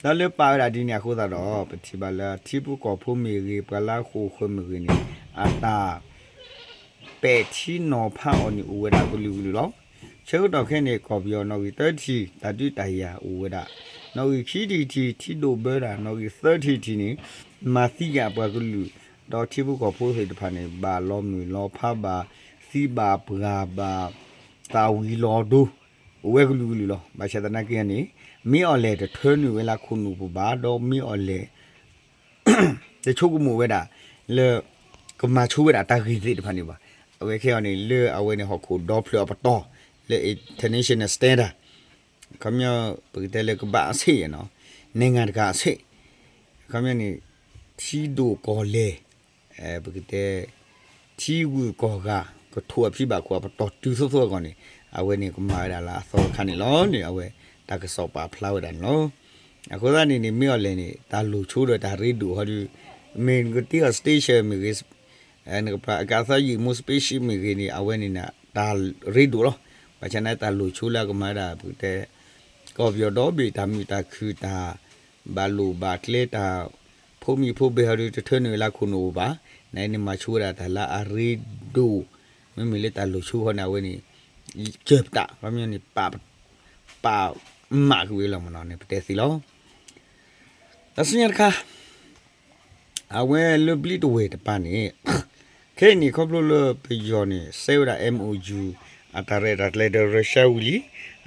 ဒီးလၢပာ်ဝဲဒၣ်ဒ်န့ၣ်အဃိသတးဒီး ပထံၣ်ဘၣ်လၢထံဖိကီၢ်ဖိမ့ၢ်ဂ့ၤ ပှၤလၢအဃိာ်ဃၢၤမ့ၢ်ဂ့ၤန့ၣ် အတၢ် ပဲာ်ထံနီၤဖးအီၤန့ၣ် အိၣ်ဝဲဒၣ်ကလုာ်ကလုာ်လီၤ. ဆၢကတီၢ်ခဲအံၤန့ၣ် ကီၢ်ပယီၤနီၣ်ဂံၢ်သၢထံၣ် တၢ်ဒုးတၢ်ယၤအိၣ်ဝဲဒၣ်, နီၣ်ဂံၢ်ခံထံၣ်တထံၣ် ထံဒိၣ်ဘၢတၢ်, နီၣ်ဂံၢ်သၢထံၣ်တထံၣ်န့ၣ် မၤသံက့ၤအပှၤကလုာ်, ဒီးထံဖိကီၢ်ဖိသ့ၣ်တဖၣ်န့ၣ် ဘၣ်လီၤမုၢ်လီၤဖးဘၣ်, သံဘၣ်ပှၤဘၣ်, သးဝံၤလီၤဒိ အိၣ်ဝဲကလုာ်ကလုာ်လီၤ. ဘၣ်ဆၣ်သနာ်က့န့ၣ် မ့ၢ်အီၤလဲၣ်တထၢနုာ်ဝဲလၢခိၣ်နူာ်ပူၤဘၣ် ဒီးမ့ၢ်အီၤလဲၣ် တဆိကမိၣ်ဝဲဒၣ် လၢ ကမၤဆိဝဲဒၣ်တၢ်ဂ့ၢ်သ့ၣ်တဖၣ်န့ၣ်ဘၣ်. အဝဲခဲအံၤန့ၣ် လၢအဝဲန့ၣ်ဟီၣ်ခိၣ်ဒီဖျၢၣ်အပတီၢ် လၢ international standard ခီပညီ ပကတဲလၢကမ္ဘာ့အဆင့်နီၤ နိုင်ငံတကာအဆင့် ခီပညီန့ၣ် ထံဒိၣ်ကီၢ်လဲၢ် ပကတဲ ထံဂုၤကီၢ်ဂၤ ကထိးအဖံဘၣ်ခိၣ်အပတီၢ်တုၤသိးသိးအဂီၢ်န့ၣ် အဝဲန့ၣ်ကမၤဝဲဒၣ်လၢအသီတခါန့ၣ်လီၤန့ၣ် အဝဲတၢ်ကစီၣ်ပာ်ဖျါဝဲဒၣ်န့ၣ်လီၤ. အဃိသတးန့ၣ်န့ၣ် မ့ၢ်အီၤလဲၣ်န့ၣ် တၢ်လိၣ်ဆိဒီးတၢ်ရ့ဒိၣ်ဟီဒီး မ့ၢ်နကတ့အီၤ station မ့ၢ်ဂ့ၤ နကပၤအကသီယံာ်မူ spaceship မ့ၢ်ဂ့ၤန့ၣ် အဝဲန့ၣ် တၢ်ရ့ဒိၣ်လီၤ. ဘၣ်ဆၣ်န့ၣ် တၢ်လိၣ်ဆိလၢအကမၤဝဲဒၣ် ပကတဲ ကီၢ်ပယီၤဒီဘ့ၣ် တၢ်မုာ်တၢ်ခုၣ် တၢ်ဘၣ်လိၣ်ဘၣ်ကျဲ တၢ်ဖိမံၤဖိဘဲဟီဒီး တထၢနုာ်ဝဲလၢခိၣ်နူာ်အိၣ်ဘၣ်. နန့ၣ်မၤဆိဝဲဒၣ်တၢ်လၢအရ့ဒိၣ် မ့မ့ၢ်လၢတၢ်လိၣ်ဆိဃီန့ၣ် အဝဲန့ၣ် ကၢၢ်ပတၢ် ခီပညီန့ၣ် ပာ်မးကွံာ်ဝဲလီၤမနီၤန့ၣ် ပတဲသ့လီၤ. တၢ်ဆူညါတခါ အဝဲလၢဘျံးတဝဲၢ်တပၤန့ၣ် ခဲအံၤန့ၣ် ခီဖျိလၢပယီၤန့ၣ် စဲဝဲဒၣ် MOU အတၢ်ရဲၣ်တၢ်ကျဲၤဒီး Russia ဝံၤလံ.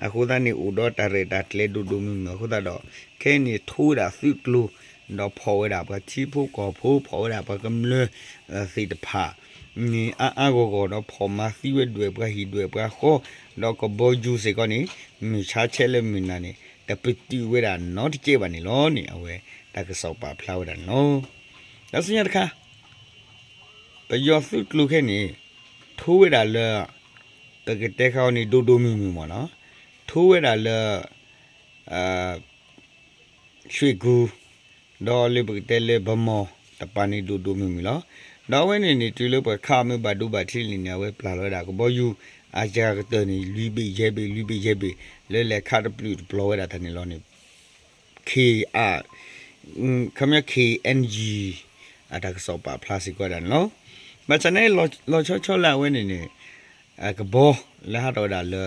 အဃိသတးန့ၣ် အိၣ်ဒီးတၢ်ရဲၣ်တၢ်ကျဲၤဒိၣ်ဒိၣ်မုၢ်မုၢ်အဃိသတးဒီး ခဲအံၤန့ၣ် ထိဝဲဒၣ်သုးကျိၤ ဒီးဖီၣ်ဝဲဒၣ်ပှၤထံဖိကီၢ်ဖိ ဖီၣ်ဝဲဒၣ်ပှၤကမျၢၢ်သ့ၣ်တဖၣ် န့ၣ်အါအါဂီၢ်ဂီၢ်ဒီး ဖီၣ်မၤသံဝဲဒွဲၣ်ပှၤဟံၣ်ဒွဲၣ်ပှၤဃီ ဒီးကဘီယူၤစ့ၢ်ကီးန့ၣ် မုၢ်ဆါဆဲးလၢမုၢ်နၤန့ၣ် တပတုာ်ဝဲဒၣ်နီတကဲဘၣ်န့ၣ်လီၤန့ၣ် အဝဲတၢ်ကစီၣ်ပာ်ဖျါဝဲဒၣ်န့ၣ်လီၤ. ဒီးဆူညါတခါ ပယီၤသုးကျိၤခဲအံၤန့ၣ် ထိဝဲဒၣ်လၢ ပကတဲခါအီၤန့ၣ် ဒိၣ်ဒိၣ်မုၢ်မုၢ်မ့ၢ်နီၤ ထိဝဲဒၣ်လၢ ရွှ့ၣ်ကူၤ ဒီးလၢပကတဲလၢ ဗန်းမော် တပၤန့ၣ် ဒိၣ်ဒိၣ်မုၢ်မုၢ်လီၤ. ဒီးအဝဲန့ၣ်န့ၣ် တုၤလၢပှၤခးမ့ၢ်ဘၣ်ဒိဘၣ်ထံးလံန့ၣ် အဝဲပျၢ်လီၤဝဲဒၣ်ကဘီယူၤ အစှၤကတၢၢ်န့ၣ် လွံၢ်ဘ့ၣ်ယဲၢ်ဘ့ၣ် လွံၢ်ဘ့ၣ်ယဲၢ်ဘ့ၣ် လၢလဲၤခးတပျုာ်တပျီၤဝဲဒၣ်တၢ်န့ၣ်လီၤန့ၣ် ခီပညီ ခ့ၣ်အဲၣ်ယံၣ် အတၢ်ကစီၣ်ပာ်ဖျါစ့ၢ်ကီးဝဲဒၣ်န့ၣ်လီၤ. ဘၣ်ဆၣ်န့ၣ် လီၤဆီဆီလၢအဝဲန့ၣ်န့ၣ် ကဘီလၢဟးထီၣ်ဝဲဒၣ်လၢ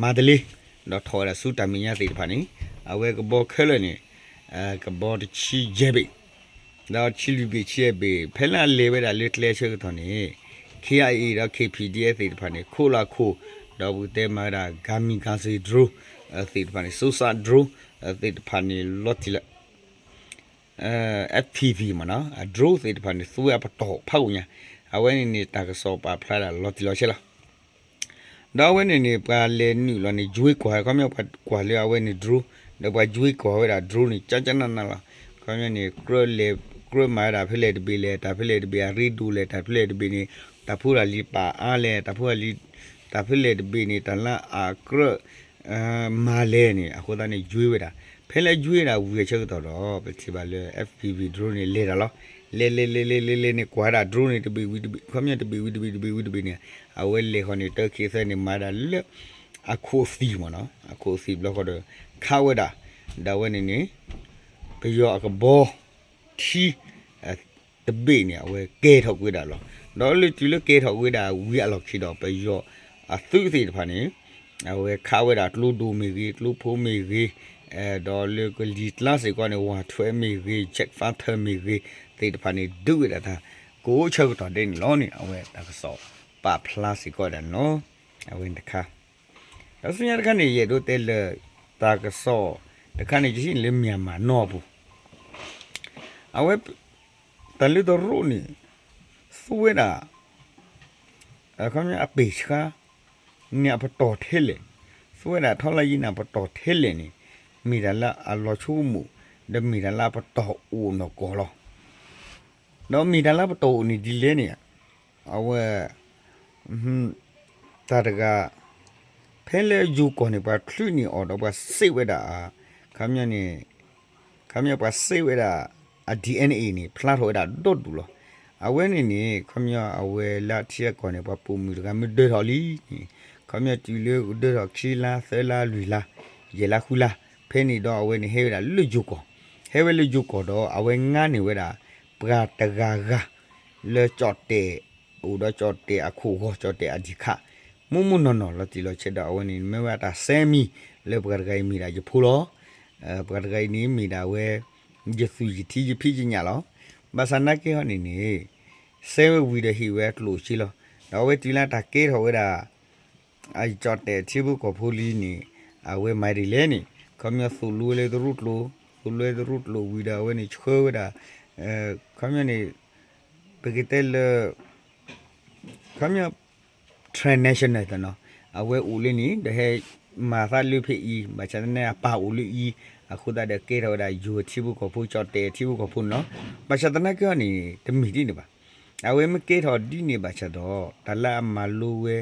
မန္တလေး ဒီးထီၣ်ဝဲဒၣ်ဆူတၢ်မဲာ်ညါသ့ၣ်တဖၣ်န့ၣ် အဝဲကဘီခဲလၢာ်န့ၣ် ကဘီတဆံယဲၢ်ဘ့ၣ် ဒီးဆံလွံၢ်ဘ့ၣ်ဆံယဲၢ်ဘ့ၣ် ဖဲလၢအလဲၤဝဲဒၣ်လၢကျဲဆၢကတီၢ်န့ၣ် ခ့ၣ်အဲၣ်အံၣ် ဒီး ခ့ၣ်ပံၣ်ဒံၣ်အ့ၣ် သ့ၣ်တဖၣ်န့ၣ် ခိၣ်လီၤခိၣ် ဒီးပကတဲမၤဝဲဒၣ် kamikaze drone သ့ၣ်တဖၣ်န့ၣ် sosa drone သ့ၣ်တဖၣ်န့ၣ် လီၤတံၢ်လီၤ FPV မနီၤ အ drone သ့ၣ်တဖၣ်န့ၣ် သူဝဲအပတီၢ်ဖးဂီၢ်ညါ အဝဲန့ၣ်န့ၣ် တၢ်ကစီၣ်ပာ်ဖျါဒၣ်လီၤတံၢ်လီၤဆဲးလီၤ. ဒီးအဝဲန့ၣ်န့ၣ် ပှၤလဲၤနုာ်လီၤန့ၣ် ယွ့ကီၢ် ခီပညီပှၤကွၢ်လၢအဝဲန့ၣ် drone ဒီးပှၤယွ့ကီၢ်ဝဲဒၣ် drone န့ၣ် ကၠၢ်ကၠၢ်နးနးလီၤ. ခီပညီန့ၣ် ကြၢးလဲၤ ကြၢးမၤဝဲဒၣ်ဖဲလဲၣ်တဘ့ၣ်လဲၣ် တၢ်ဖဲလဲၣ်တဘ့ၣ်အရ့ဒိၣ်လဲၣ် တၢ်ဖဲလဲၣ်တဘ့ၣ်န့ၣ် တၢ်ဖိတၢ်လံၤပာ်အါလဲၣ် တၢ်ဖိတၢ်လံၤ တၢ်ဖဲလဲၣ်တဘ့ၣ်န့ၣ် တၢ်လၢအကြၢး မၤလဲၣ်န့ၣ် အဃိသတးန့ၣ် ယွ့ဝဲဒၣ် ဖဲလၢယွ့ဒၣ်ဝံၤအဆၢကတီၢ်ဒီး ပထံၣ်ဘၣ်လၢ FPV drone န့ၣ် လဲၤတၢ်လီၤ. လဲၤလဲၤလဲၤလဲၤလဲၤလဲၤန့ၣ် ကွၢ်ဒၣ် drone န့ၣ် တဘ့ၣ်ဝံၤတဘ့ၣ် ခီပညီတဘ့ၣ်ဝံၤတဘ့ၣ် တဘ့ၣ်ဝံၤတဘ့ၣ်န့ၣ် အဝဲလဲၤဃီန့ၣ် တၢ်ခံသၢန့ၣ် မၤဒၣ်လၢ အခိၣ်သံၣ်မနီၤ အခိၣ်သံၣ်ဘျီဃီဒီး ခးဝဲဒၣ် ဒီးအဝဲန့ၣ်န့ၣ် ပယီၤအကဘီ ထံ တဘ့ၣ်န့ၣ် အဝဲကဲထီၣ်ကွံာ်ဒၣ်လီၤ. ဒီးလၢတုၤလၢကဲထီၣ်ကွံာ်ဒၣ်ဝံၤအလီၢ်ခံဒီး ပယီၤအသုးသ့ၣ်တဖၣ်န့ၣ် အဝဲခးဝဲဒၣ်ကျိဒိၣ်မ့ၢ်ဂ့ၤ ကျိဖိမ့ၢ်ဂ့ၤ ဒီးလၢကလံၤကျါစ့ၢ်ကီးန့ၣ် ဝးထွဲမ့ၢ်ဂ့ၤ jet fighter မ့ၢ်ဂ့ၤ သ့ၣ်တဖၣ်န့ၣ် ဒုးဝဲဒၣ်တၢ် ကအိၣ်ဆၢကတီၢ်ဒဲးန့ၣ်လီၤန့ၣ် အဝဲတၢ်ကစီၣ်ပာ်ဖျါစ့ၢ်ကီးဒၣ်န့ၣ်လီၤ. အဝဲန့ၣ်တခါ ဒီးဆူညါတခါန့ၣ် ယအဲၣ်ဒိးတဲလၢ တၢ်ကစီၣ်တခါန့ၣ် ယဟံးန့ၢ်လၢ Myanmar နီၢ်ပူၤ အဝဲ တၢ်လၢတရူးန့ၣ် သူဝဲဒၣ် ခီပညီအပ့ၢ်ဆှါ န့ၣ်အပတီၢ်ထဲလဲၣ်, သူဝဲဒၣ်ထီလၢယံၤန့ၣ်အပတီၢ်ထဲလဲၣ်န့ၣ် မ့ၢ်တၢ်လၢအလီၤဆိကမိၣ် ဒီးမ့ၢ်တၢ်လၢအပတီၢ်အိၣ်နီၢ်ကီၢ်လီၤ. ဒီးမ့ၢ်တၢ်လၢအပတီၢ်အိၣ်န့ၣ်ဒ်လဲၣ်န့ၣ် အဝဲ တၢ်တဂၤ ဖဲလၢယိၤကီၢ်န့ၣ် ပှၤချုးန့ၢ်အီၤဒီးပှၤစ့းဝဲဒၣ် ခီပညီန့ၣ် ခီပညီပှၤစ့းဝဲဒၣ် အ DNA န့ၣ် ဖျါထီၣ်ဝဲဒၣ်ဒီဒူၣ်လီၤ. အဝဲန့ၣ်န့ၣ် ခီပညီအဝဲလၢထံအကီၢ်န့ၣ် ပှၤပိာ်မုၣ်တဂၤမ့ၢ်ဒၢထီၣ်လံန့ၣ် ခီပညီတုၤလၢဒၢထီၣ်ခံလါ သၢလါ လွံၢ်လါ ယဲၢ်လါ ဃုလါ ဖဲန့ၣ်ဒီးအဝဲန့ၣ်ဟဲဝဲဒၣ်လၢယိၤကီၢ်, ဟဲဝဲလၢယိၤကီၢ်ဒီး အဝဲငါန့ၢ်ဝဲဒၣ် ပှၤတဂၤဂၤ လၢကၠီၣ်တဲာ် အိၣ်ဒီးကၠီၣ်တဲာ်အခိၣ်ဂီၤ ကၠီၣ်တဲာ်အဒံၣ်ခါ မူမူနီၢ်နီၢ်လီၤတံၢ်လီၤဆဲးဒီး အဝဲန့ၣ်မ့ၢ်ဝဲတၢ်စဲမံၤ လၢပှၤတဂၤအံၤမ့ၢ်ဒၣ်ယဖိလီၤ. ပှၤတဂၤအံၤန့ၣ်မ့ၢ်ဒၣ်ဝဲ ယသွံၣ်ယထံယဖံးယညၣ်လီၤ. ဘၣ်ဆၣ်နာ်က့ဟီန့ၣ်န့ၣ် စဲဝဲဝံၤဒီးဟ့ၣ်ဝဲအကျိၣ်စ့လီၤ. ဒီးအဝဲတုၤလၢတၢ်ကဲထီၣ်ဝဲဒၣ် အကၠီၣ်တဲၣ်ထံဖိကီၢ်ဖိလံန့ၣ် အဝဲမၤဒ်လဲၣ်န့ၣ် ခီပညီသိၣ်လိဝဲလၢတရူးကျိၤ, သိၣ်လိဝဲတရူးကျိၤဝံၤဒီး အဝဲန့ၣ်ဆှၢဝဲဒၣ် ခီပညီန့ၣ် ပကတဲလၢ ခီပညီ transnational နီၤ, အဝဲအိၣ်လၢန့ၣ် ဒီးဟဲမၤသးလၢဖဲအံၤ ဘၣ်ဆၣ်သနာ်က့အပၢ်အိၣ်လၢအံၤ အဃိသတးဒီးကဲထီၣ်ဝဲဒၣ်ယိၤထံဖိကီၢ်ဖိ ကၠီၣ်တဲၣ်ထံဖိကီၢ်ဖိန့ၣ်လီၤ. ဘၣ်ဆၣ်သနာ်က့အီၤန့ၣ် တမ့ၢ်ဒ်န့ၣ်ဘၣ်. အဝဲမ့ၢ်ကဲထီၣ်ဒ်န့ၣ်ဘၣ်ဆၣ်ဒီး တၢ်လၢအမၤလိဝဲ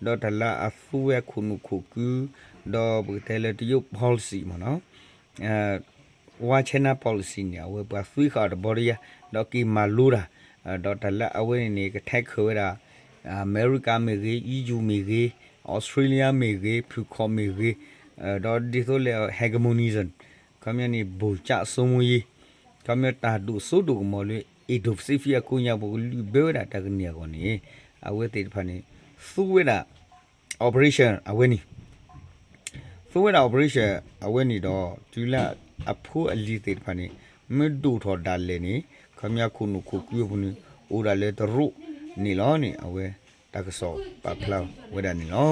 ဒီးတၢ်လၢအသူဝဲအခိၣ်နူာ်ခိၣ်ကု ဒီးပကတဲလၢတရုတ် policy မ့ၢ်နီၤ One China policy န့ၣ် အဝဲပှၤသွံဃာ်အီၤတဘီတယါ ဒီးက့ၤမၤလိတၢ်, ဒီးတၢ်လၢအဝဲန့ၣ်န့ၣ် က tackle ဝဲဒၣ် အမဲရကၤမ့ၢ်ဂ့ၤ, အံၣ်ယူၣ်မ့ၢ်ဂ့ၤ, အီစထြ့လယါမ့ၢ်ဂ့ၤ, ဖုၣ်ခီၣ်မ့ၢ်ဂ့ၤ, ဒီးဒ်သိးလၢ hegemony ခီပညီန့ၣ် ဗိုလ်ချုပ်စိုးမိုးရေး, ခီပညီတၢ်ဒိၣ်စိဒိၣ်ကမီၤလၢ Indo-Pacific အကိးညါ ပကလုၢ်ဘၢဝဲဒၣ်တၢ်ကန့ၢ်အဂီၢ်န့ၣ် အဝဲသ့ၣ်တဖၣ်န့ၣ် သူဝဲဒၣ် operation အဝဲန့ၣ် သူဝဲဒၣ် operation အဝဲန့ၣ်ဒီး တုၤလၢအဖိအလံၤသ့ၣ်တဖၣ်န့ၣ် မ့ၢ်ဒိၣ်ထီၣ်ဒၣ်လဲာ်န့ၣ် ခီပညီခိၣ်နူာ်ခိၣ်ကုအပူၤန့ၣ် အိၣ်ဒၣ်လၢတရူးန့ၣ်လီၤန့ၣ် အဝဲတၢ်ကစီၣ်ပာ်ဖျါဝဲဒၣ်န့ၣ်လီၤ.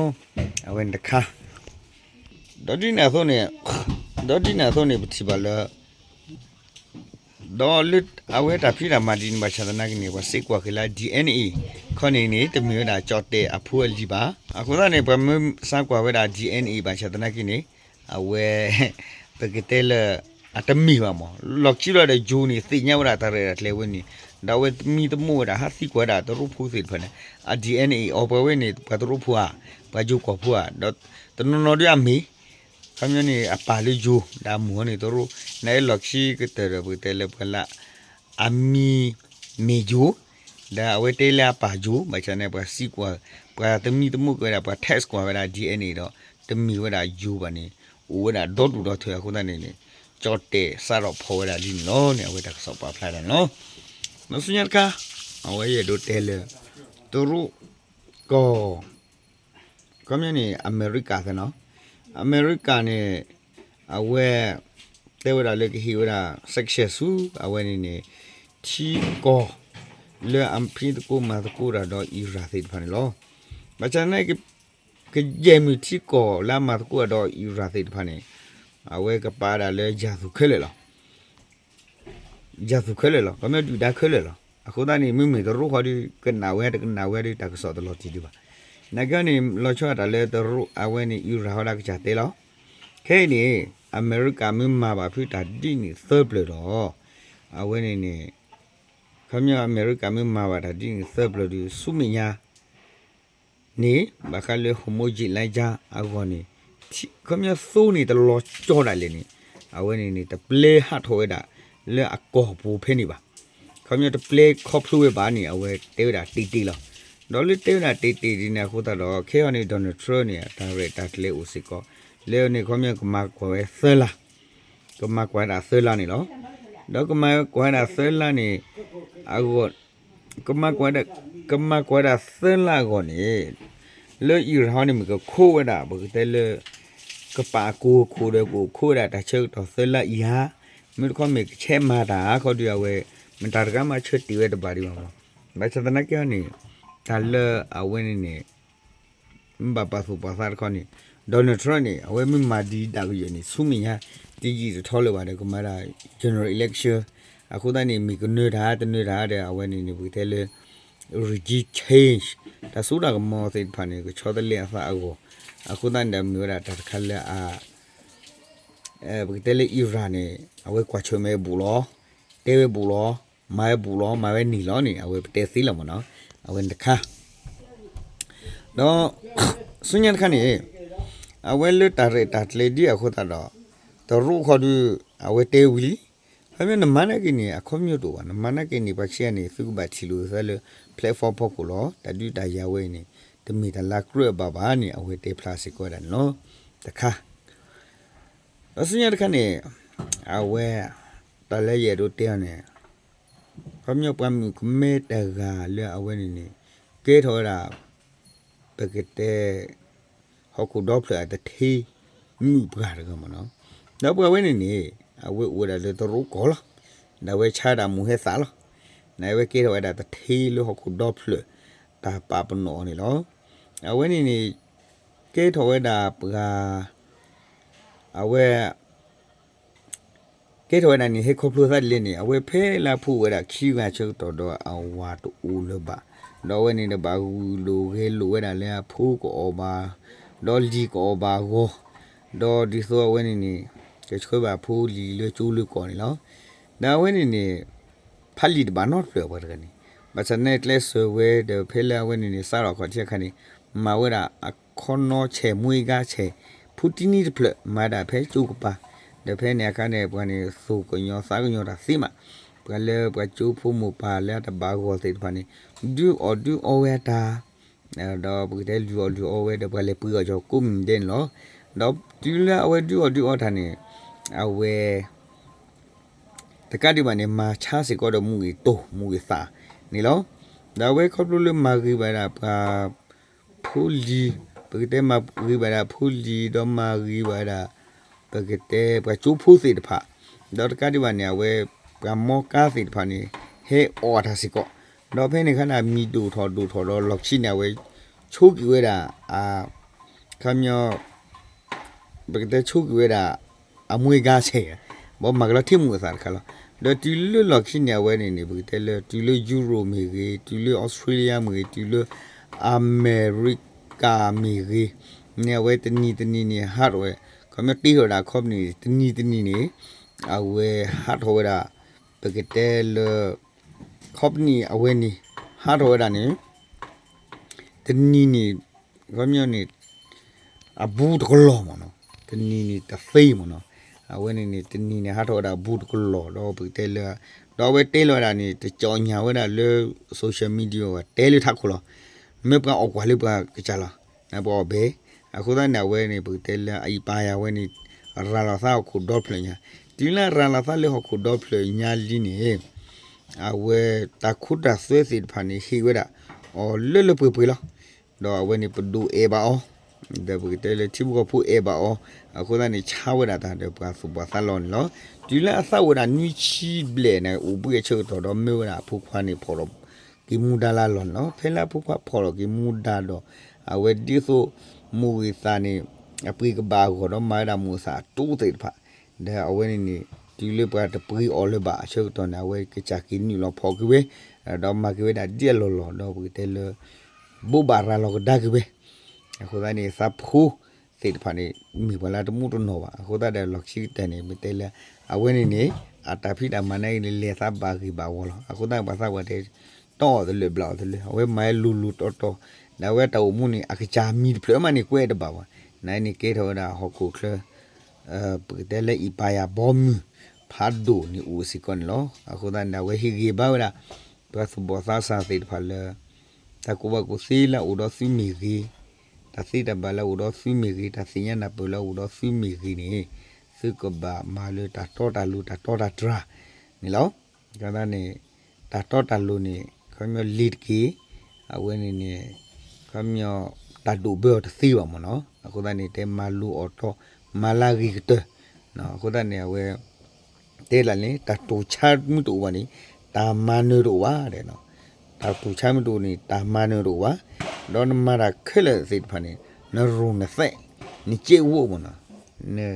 အဝဲန့ၣ်တခါ ဒီးဒ်န့ၣ်အသိးန့ၣ် ဒီးဒ်န့ၣ်အသိးန့ၣ် ပထံၣ်ဘၣ်လၢ ဒီးလၢအဝဲတၢ်ဖံးတၢ်မၤဒ်န့ၣ်ဘၣ်ဆၣ်သနာ်က့န့ၣ် ပှၤစံးကွၢ်က့ၤလၢ DNA ခီန့ၣ်န့ၣ် တမ့ၢ်ဝဲဒၣ်ကၠီၣ်တဲၣ်အဖိအလံၤဘၣ်. အဃိသတးန့ၣ် ပှၤမ့ၢ်စံးကွၢ်ဝဲဒၣ် DNA ဘၣ်ဆၣ်သနာ်က့န့ၣ် အဝဲ ပကတဲလၢ အတမ့ၢ်ဘၣ်မး လီၢ်ခံလီၤဒီးယိၤန့ၣ် သ့ၣ်ညါဝဲဒၣ်တၢ်ရဲၣ်တၢ်ကျဲၤဝဲန့ၣ် ဒီးအဝဲသမံသမိးဝဲဒၣ် ဟးသံကွၢ်ဝဲဒၣ်တရူးဖိသ့ၣ်တဖၣ်န့ၣ် အ DNA အီၤပှၤဝဲန့ၣ် ပှၤတရူးဖိဧါ, ပှၤယိၤကီၢ်ဖိဧါ, ဒီးတနီၤနီၤဒ်အမ့ၢ် ခီပညီန့ၣ် အပၢ်လၢယိၤ ဒီးအမိၢ်န့ၣ်တရူး, နအဲၣ်လီၢ်ခံကတၢၢ်ဒီး ပကတဲလၢပှၤလၢ အမံၤမ့ၢ်ယိၤ, ဒီးအဝဲတဲလၢအပၢ်ယိၤ ဘၣ်ဆၣ်န့ၣ် ပှၤစံးကွၢ် ပှၤသမံသမိးက့ၤဝဲဒၣ် ပှၤ test ကွၢ်ဝဲဒၣ် DNA ဒီး တမ့ၢ်ဝဲဒၣ်ယိၤဘၣ်န့ၣ် အိၣ်ဝဲဒၣ်ဒီဒူၣ်ဒီထၢအဃိသတးန့ၣ်န့ၣ် ကၠီၣ်တဲၣ်စးထီၣ်ဖီၣ်ဝဲဒၣ်လံန့ၣ်လီၤန့ၣ် အဝဲတၢ်ကစီၣ်ပာ်ဖျါဒၣ်န့ၣ်လီၤ. ဒီးဆူညါတခါ အဝဲယအဲၣ်ဒိးတဲလၢ တရူးကီၢ် ခီပညီန့ၣ် အမဲရကၤသ့ၣ်နီၤ, အမဲရကၤန့ၣ် အဝဲ တဲဝဲဒၣ်လၢကဟ့ၣ်ဝဲဒၣ် sanction ဆူ အဝဲန့ၣ်န့ၣ် ထံကီၢ် လၢအဖံးသကိးမၤသကိးတၢ်ဒီး Iran သ့ၣ်တဖၣ်န့ၣ်လီၤ. ဘၣ်ဆၣ်န့ၣ် ကယဲၢ်မုၢ်ထံကီၢ်လၢအမၤသကိးတၢ်ဒီး Iran သ့ၣ်တဖၣ်န့ၣ် အဝဲကပာ်ဒၣ်လၢယၤသူၣ်ခဲလၢာ်လီၤ. ယၤသူၣ်ခဲလၢာ်လီၤ. ခီပညီဒုၣ်ဒါခဲလၢာ်လီၤ. အဃိသတးန့ၣ် မ့မ့ၢ်တရူးဃီဒီး ကနၣ်ဝဲတကနၣ်ဝဲဒီး တၢ်ကစီၣ်တလီၤတံၢ်ဒံးဘၣ်. နာ်က့န့ၣ် လီၤဆီဒၣ်တၢ်လၢတရူးအဝဲန့ၣ် Iran ဟီဒၣ်ကစၢ်တဲလီၤ. ခဲအံၤန့ၣ် အမဲရကၤမ့ၢ်မၤဘၣ်ဖုးတၢ်ဒ်န့ၣ်သၢပျၢၤဒီး အဝဲန့ၣ်န့ၣ် ခီပညီအမဲရကၤမ့ၢ်မၤဘၣ်တၢ်ဒ်န့ၣ်သၢပျၢၤဒီး ဆူမဲာ်ညါ န့ၣ် ဘၣ်ဃးလၢ Hormuz လါယါအဂီၢ်န့ၣ် ခီပညီသိန့ၣ်တလီၤကၠီဒၣ်လဲာ်န့ၣ် အဝဲန့ၣ်န့ၣ် တပျဲဟးထီၣ်ဝဲဒၣ်လၢအကီၢ်ပူၤဖဲန့ၣ်ဘၣ်. ခီပညီတပျဲခီဖျိဝဲဘၣ်န့ၣ် အဝဲတဲဝဲဒၣ်တ့ၢ်တ့ၢ်လီၤ. ဒီးလၢတဲဝဲဒၣ်တ့ၢ်တ့ၢ်ဒ်န့ၣ်အဃိသတးဒီး ခဲအံၤန့ၣ် Donald Trump န့ၣ် တၢ်ရဲၣ်တၢ်ကျဲၤအိၣ်စ့ၢ်ကီး လၢန့ၣ်ခီပညီကမၤကွၢ်ဝဲသၢလါ ကမၤကွၢ်ဝဲဒၣ်သၢလါန့ၣ်လီၤ. ဒီးကမၤကွၢ်ဝဲဒၣ်သၢလါန့ၣ် အဂီၢ် ကမၤကွၢ်ဝဲဒၣ် ကမၤကွၢ်ဝဲဒၣ်သၢလါအဂီၢ်န့ၣ် လၢ Iran ဟီန့ၣ်မ့ၢ်ကခိးဝဲဒၣ် ပကတဲလၢ ကပာ်အကိၢ်အခိၣ်ဒီးကအိၣ်ခိးဝဲဒၣ်တၢ်ဆၢကတီၢ်သၢလါအံၤဧါ, မ့ၢ်တခီမ့ၢ်ကဆဲးမၤတၢ်ခီဒီးအဝဲ မတၤတဂၤမးဆၢတ့ၢ်ဝဲတဘၣ်ဒံးဘၣ်မး. ဘၣ်ဆၣ်သနာ်က့န့ၣ် တၢ်လၢအဝဲန့ၣ်န့ၣ် မ့ၢ်ဘၣ်ပာ်သူၣ်ပာ်သးတခီန့ၣ် Donald Trump န့ၣ် အဝဲမ့ၢ်မၤဒ်ဒၣ်ကယဲၢ်န့ၣ် ဆူမဲာ်ညါ တယံာ်တထီလၢၤဘၣ်ဒီး ကမၤဒၣ် general election အဃိသတးန့ၣ် မ့ၢ်ကနၢၤတၢ်တနၢၤတၢ်ဒီး အဝဲန့ၣ်န့ၣ် ပကတဲလၢ regime change တၢ်စိတၢ်ကမီၤသ့ၣ်တဖၣ်န့ၣ် ကဆီတလဲအသးအဂီၢ် အဃိသတးန့ၣ်ဒီး မ့ၢ်ဝဲဒၣ်တၢ်တခါလၢအ ပကတဲလၢ Iran န့ၣ် အဝဲကွၢ်ဆၢၣ်မဲာ်ဘူးလီၤ, တဲဝဲဘူးလီၤ, မၤဝဲဘူးလီၤ, မၤဝဲန့ၢ်လီၤန့ၣ် အဝဲပတဲသ့လီၤမ့ၢ်နီၤ, အဝဲန့ၣ်တခါ ဒီး ဆူညါတခါန့ၣ် အဝဲလၢတၢ်ရဲၣ်တၢ်ကျဲၤဒ်အဃိသတးဒီး တရူးဃီဒီး အဝဲတဲဝံၤလံ, ခီပညီနမၤနာ်က့န့ၣ် အခီပညီတအိၣ်ဘၣ်, နမၤနာ်က့န့ၣ် ပှၤခံဂၤန့ၣ် သုကဘၣ်ထံၣ်လိာ်သးလၢ platform ဖီခိၣ်လီၤ, တၢ်ဒုးတၢ်ယၤဝဲအံၤန့ၣ် တမ့ၢ်တၢ်လၢကြၢးအဘၣ်ဘၣ်န့ၣ် အဝဲတဲဖျါစ့ၢ်ကီးဝဲဒၣ်န့ၣ်လီၤ, တခါ ဒီးဆူညါတခါန့ၣ် အဝဲ တၢ်လၢယအဲၣ်ဒိးတဲအီၤန့ၣ် ခီပညီပှၤမုၣ်ကမဲတဂၤလၢအဝဲန့ၣ်န့ၣ် ကဲထီၣ်ဝဲဒၣ် ပကတဲ ဟီၣ်ခိၣ်ဒီဖျၢၣ်အတထ့ မုၣ်ပှၢ်တဂၤမ့ၢ်နီၤ, ဒီးပှၤဝဲန့ၣ်န့ၣ် အဝဲအိၣ်ဝဲဒၣ်လၢတရူးကီၢ်လီၤ, ဒီးအဝဲဆါဒၣ်မိၢ်ဟဲသၣ်လီၤ, န့ၣ်အဝဲကဲထီၣ်ဝဲဒၣ်တထ့လၢဟီၣ်ခိၣ်ဒီဖျၢၣ် တၢ်ပာ်ပနီၣ်အီၤန့ၣ်လီၤ, အဝဲန့ၣ်န့ၣ် ကဲထီၣ်ဝဲဒၣ်ပှၤ အဝဲ ကဲထီၣ်ဝဲဒၣ်န့ၣ် ဟဲခီဖျိသးဒ်လဲၣ်န့ၣ် အဝဲဖဲလၢအဖိအိၣ်ဝဲဒၣ်ခံဂၤဆၢကတီၢ်ဒီးအဝၤတအိၣ်လၢၤဘၣ်, ဒီးအဝဲန့ၣ်ဒီးဘၣ်ဂုာ်လိာ်ဂဲၤလိာ်ဝဲဒၣ်လၢအဖိကအီၣ်ဘၣ်, ဒီးလံၤကအီၣ်ဘၣ်အဂီၢ်, ဒီးဒ်သိးအဝဲန့ၣ်န့ၣ် ကဆှၢဘၣ်ဖိလံၤလၢကၠိလၢကီၢ်န့ၣ်လီၤ. ဒီးအဝဲန့ၣ်န့ၣ် ဖးလံာ်တဘၣ်နီတဖျၢၣ်ပှၤတဂၤန့ၣ်, ဘၣ်ဆၣ်န့ၣ်ကျဲးစၢးဝဲဒီးဖဲလၢအဝဲန့ၣ်န့ၣ် စးထီၣ်ခီၣ်ထံးအခါန့ၣ် မၤဝဲဒၣ်အခီနီဆဲးမွ့ဂါဆဲး ဖိတံၢ်နံၣ်တဖျၢၣ် မၤဒၣ်ဖဲကၠိကပၤ, ဒီးဖဲန့ၣ်အခါန့ၣ် ပှၤန့ၣ်သူၣ်ကညီၤသးကညီၤတၢ်သ့မး, ပှၤလၢပှၤကၠိဖိမိၢ်ပၢ်လၢအတဘၣ်ဂီၢ်သ့ၣ်တဖၣ်န့ၣ် ဒုးအီၣ်ဒုးအီဝဲအတၢ် ဒီးပကတဲလုၢ်အီၣ်လုၢ်အီဝဲဒီးပှၤလဲၤပှ့ၤအီၣ်ကၠီၤကိးမုၢ်ဒဲးန့ၣ်လီၤ. ဒီးတုၤလၢအဝဲဒုးအီၣ်ဒုးအီတၢ်န့ၣ် အဝဲ တကးဒံးဘၣ်န့ၣ် မၤဆါစ့ၢ်ကီးဒီးမူဂ့ၤတိၢ်မူဂ့ၤသးန့ၣ်လီၤ. ဒီးအဝဲခီဖျိလၢမၤဂ့ၤဘၣ်ဒၣ်ပှၤဖိလံၤ, ပကတဲမၤဂ့ၤဘၣ်ဒၣ်ဖိလံၤ ဒီးမၤဂ့ၤဘၣ်ဒၣ် ပကတဲပှၤကၠိဖိသ့ၣ်တဖၣ်, ဒီးတကးဒံးဘၣ်န့ၣ် အဝဲပှၤမီကါသ့ၣ်တဖၣ်န့ၣ် ဟဲအီၣ်အတၢ်စ့ၢ်ကီး, ဒီးဖဲန့ၣ်အခါန့ၣ် မံၤဒိၣ်ထီၣ်ဒိၣ်ထီၣ်ဒီးလီၢ်ခံန့ၣ် အဝဲဆိက့ၤဝဲဒၣ် အခီပညီ ပကတဲဆိက့ၤဝဲဒၣ် အမွ့ဂါဆဲး, ဘီမၤကလီထံမူအသးတခါလီၤ. ဒီးတုၤလၢလီၢ်ခံန့ၣ် အဝဲန့ၣ်န့ၣ် ပကတဲလၢ တုၤလၢယူရိၣ်မ့ၢ်ဂ့ၤ, တုၤလၢအီစထြ့လယါမ့ၢ်ဂ့ၤ, တုၤလၢအမဲရကၤမ့ၢ်ဂ့ၤန့ၣ် အဝဲတနံၤတနံၤန့ၣ် ဟးထီၣ်ဝဲ, ခီပညီတ့ထီၣ်ဝဲဒၣ် company တနံၤတနံၤန့ၣ် အဝဲဟးထီၣ်ဝဲဒၣ် ပကတဲလၢ company အဝဲန့ၣ် ဟးထီၣ်ဝဲဒၣ်န့ၣ် တနံၤန့ၣ် ခီပညီန့ၣ် အဘူးတကလီၢ်မ့ၢ်နီၤ, တနံၤန့ၣ်တသ့မ့ၢ်နီၤ, အဝဲန့ၣ်န့ၣ် တနံၤန့ၣ် ဟးထီၣ်ဝဲဒၣ်ဘူးတကလီၢ် ဒီးပကတဲလၢ ဒီးအဝဲတဲလီၤဝဲဒၣ်န့ၣ် တကၠီညါဝဲဒၣ်လၢ social media တဲလၢထးခိၣ်လီၤ. မ့ၢ်ပှၤအီၣ်ကွၢ်လၢပှၤကစၢ်လီၤ, ပှၤအီၣ်ဘဲ, အဃိသတးန့ၣ် အဝဲန့ၣ် ပကတဲလၢအအံၤပာ်ယၤဝဲန့ၣ် ရၤလီၤသးဟီၣ်ခိၣ်ဒီဖျၢၣ်ညါ, တုၤလၢရၤလီၤသးလၢဟီၣ်ခိၣ်ဒီဖျၢၣ်ညါလံန့ၣ် အဝဲတၢ်ခိတၢ်သွဲသ့ၣ်တဖၣ်န့ၣ် ဟ့ၣ်ဝဲဒၣ်အီၤလၢလၢပှဲၤပှဲၤလီၤ. ဒီးအဝဲန့ၣ်ပဒိၣ်အဲၣ်ဘၣ်အီၤ, ဒီးပကတဲလၢထံဖိကီၢ်ဖိအဲၣ်ဘၣ်အီၤ, အဃိသတးန့ၣ် ဆါဝဲဒၣ်တၢ်ဒီးပှၤသူၣ်ဘီၣ်သးလီၤန့ၣ်လီၤ. တုၤလၢအသးဝဲဒၣ်နွံဆံဘျဲၣ်န့ၣ် အိၣ်ဘှံးအဆၢကတီၢ်ဒီးမၢဝဲဒၣ်အဖိခွါန့ၣ်ဖီၣ်လီၤက့ၤမူဒါလၢအလီၢ်န့ၣ်လီၤ. ဖဲလၢအဖိခွါဖီၣ်လီၤက့ၤမူဒါဒီး အဝဲဒ်သိး မိၢ်ဂ့ၤသးန့ၣ် အပှ့ၤကဘၣ်အဂီၢ်ဒီးမၤဝဲဒၣ်မိၢ်သးအတိသ့ၣ်တဖၣ်, ဒီးအဝဲန့ၣ်န့ၣ် တုၤလၢပှၤတပှ့ၤအီၤလၢၤဘၣ်အဆၢကတီၢ်န့ၣ် အဝဲကစၢ်က့ၤနုာ်လီၤဖီၣ်က့ၤဝဲ, ဒီးမၤက့ၤဝဲဒၣ်ဒ်အလီၢ်လီၢ် ဒီးပကတဲလၢ ဘိးဘၣ်ရၤလီၤကဒါက့ၤဝဲ, အဃိသတးန့ၣ် သးဖိသ့ၣ်တဖၣ်န့ၣ် မ့ၢ်ပှၤလၢတမူတနီၢ်ဘၣ်. အဃိသတးဒီးလီၢ်ခံကတၢၢ်န့ၣ် ပတဲလၢ အဝဲန့ၣ်န့ၣ် အတၢ်ဖံးတၢ်မၤန့ၣ် လဲၤသးဘၣ်ဂ့ၤဘၣ်ဝီလီၤ. အဃိသတးပှၤသးပှၢ်တဲ တီအီၤတလၢာ်ဘျးအီၤတလၢာ် အဝဲမၤလိၤလိၤတီတီ, ဒီးအဝဲတၢ်အိၣ်မူန့ၣ် အကစၢ်မံၤတဖျၢၣ်မးန့ၣ်ကွဲးတဘၣ်ဘၣ်. နန့ၣ်ကဲထီၣ်ဝဲဒၣ်ဟီၣ်ခိၣ်ချၢ ပကတဲလၢအံၣ်ပာ်ယၤဘီမုၢ်ဖးဒိၣ်န့ၣ်အိၣ်စ့ၢ်ကီးန့ၣ်လီၤ. အဃိသတးန့ၣ် အဝဲဟ့ၣ်ဂံၢ်ဘါဝဲဒၣ် ပှၤသူၣ်ဘီၣ်သးစၢ်သ့ၣ်တဖၣ်လၢ တၢ်ကူၣ်ဘၣ်ကူၣ်သ့လၢအအိၣ်ဒီးသုမ့ၢ်ဂ့ၤ, တၢ်သ့တၢ်ဘၣ်လၢအအိၣ်ဒီးသုမ့ၢ်ဂ့ၤ, တၢ်သ့ၣ်ညါနၢ်ပၢၢ်လၢအအိၣ်ဒီးသုမ့ၢ်ဂ့ၤန့ၣ် သုကဘၣ်မၤလၢတၢ်တီတၢ်လိၤ တၢ်တီတၢ်တြၢ်န့ၣ်လီၤ. အဃိသတးန့ၣ် တၢ်တီတၢ်လိၤန့ၣ် ခီပညီလ့ၤတက့ၢ်, အဝဲန့ၣ်န့ၣ် ခီပညီ တၢ်ဒိၣ်ဘၢအီၤတသ့ဘၣ်မ့ၢ်နီၤ. အဃိသတးန့ၣ် တဲမၤလိအီၤတီ မၤလၢအဂ့ၤကတၢၢ်, အဃိသတးန့ၣ် အဝဲ တဲလၢ်န့ၣ် တၢ်တိာ်ဆါမ့ၢ်တအိၣ်ဘၣ်န့ၣ် တၢ်မၤနၢၤတအိၣ်ဘၣ်ဒီး တၢ်တိာ်ဆါမ့ၢ်တအိၣ်န့ၣ် တၢ်မၤနၢၤတအိၣ်ဘၣ်, ဒီးနမၤတၢ်ခဲလၢာ်သ့ၣ်တဖၣ်န့ၣ် နရိၣ်နသဲး နစ့ဝိမ့ၢ်နီၤ န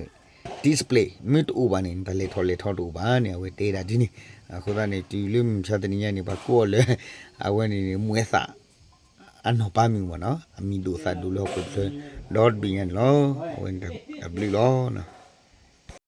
discipline မ့ၢ်တအိၣ်ဘၣ်န့ၣ် နတၢ်လဲၤထီၣ်လဲၤထီတအိၣ်ဘၣ်န့ၣ် အဝဲတဲဒၣ်ဒ်န့ၣ်. အဃိသတးန့ၣ် တုၤလၢမုၢ်မဆါတနံၤညါန့ၣ် ပှၤကိးအီၤလၢ အဝဲန့ၣ်န့ၣ် မူအဲသး အနီၢ်ပၤမုၣ်မ့ၢ်နီၤ အမံၤဒိၣ်သးဒိၣ်လၢဟီၣ်ခိၣ်ချၢ ဒီတဘ့ၣ်ညါန့ၣ်လီၤ. အဝဲန့ၣ်တၢ်ဘျုးလီၤ.